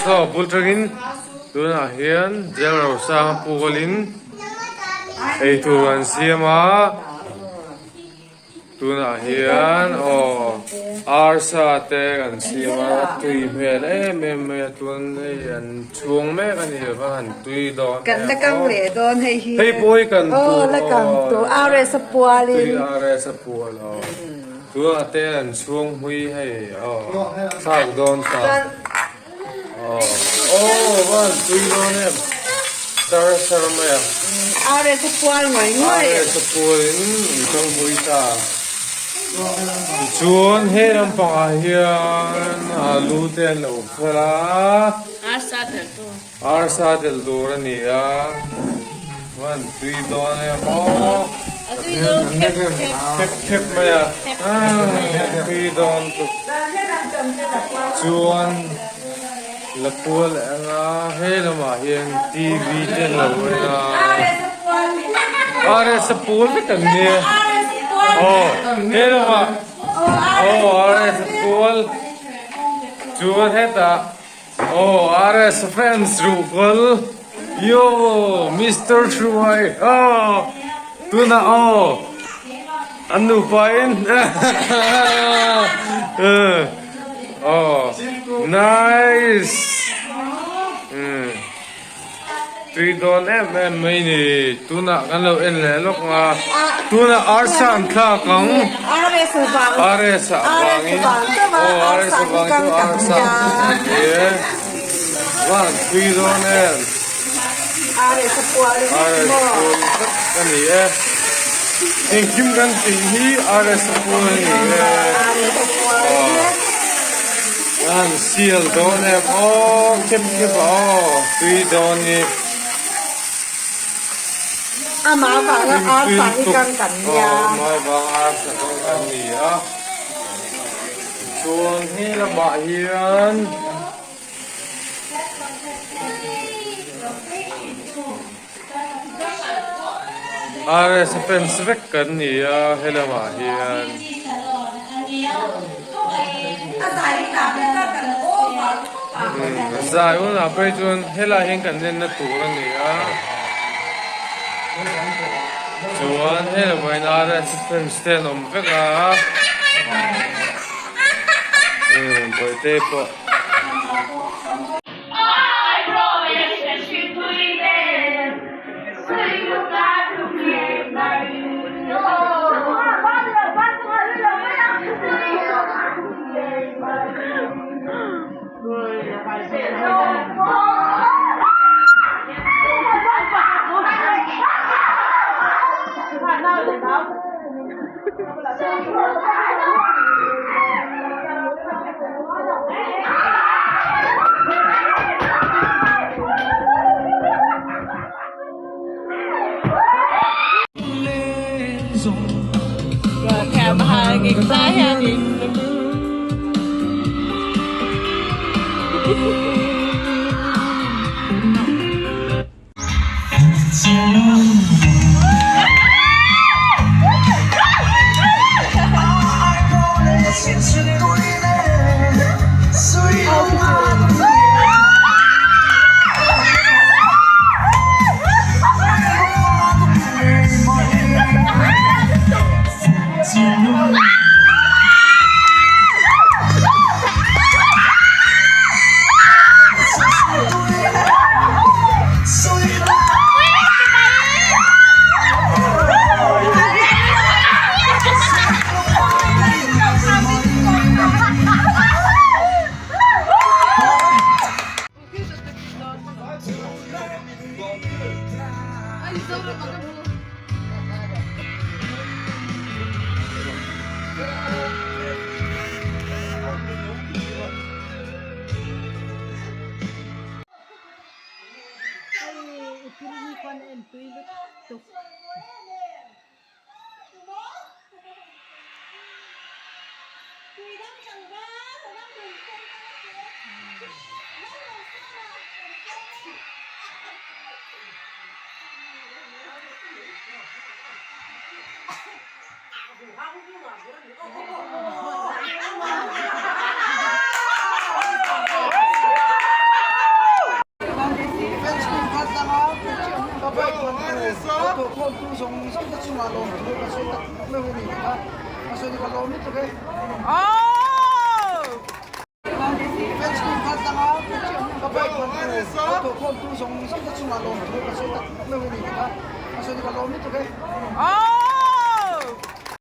Saw bul tangin tunah hian Jail Rosanga pualin eitur an siam a. Tunah hian aw arsa te kan siam a, a tui hmel em em mai a tun hei an chhung mek a ni va han tui dawn em Kan la kang leh dawn hei hi Hei pawh hi kan aw la kang tur RS a pualin tui RS a pual aw tunah te an chhung hmui hei aw thlak dawn ta. Aw va han tui dawn em sar sar mai a. RS a pual ngawih ngawih. RS a pual in an kal hmui ta. Tichuan he lampangah hian alu te an lo phel a. Arsa tel tur. Arsa tel tur a ni a. Va han tui dawn em aw. A tui dawn khep khep. Khep khep mai a. Tui dawn tuk. Chuan la kual eng a he lamah hian TV te an lo en a. RS a pual vek an nia. Aw he lamah aw RS a pual. Chuan hetah Aw RS fans ruhkawl yo Mister Hruai aw tunah aw an nupa in aw nice tui dawn em em mai ni tunah kan lo en leh lawk ang a tunah arsa an thlak ang RS ah vangin aw RS ah vang chu arsa e van tui dawn em RS a pual vek a ni e engkim kan tih hi RS a pual a ni e aw an sial dawn em aw khep khep a aw tui dawn ni. Amah vanga arsa hi kang kan nia. Amah vanga arsa kang kan ni a. Chuan he lamah hian RS fans vek kan ni a he lamah hian. Zai hunah phei chuan helai hian kan enna tur a ni a chuan hei lamah hian RS fans te an awm vek a bawihte pawh. Thawhkhawmtu zawng zawng te chungah lawmthu ka sawi tak meuh a ni a, ka sawi ni ka lawm lutuk e. Fans team kha tlanga ka bike rawn hmu a thawhkhawmtu zawng zawng te chungah lawmthu ka sawi tak meuh a ni a, ka sawi ni ka lawm lutuk e.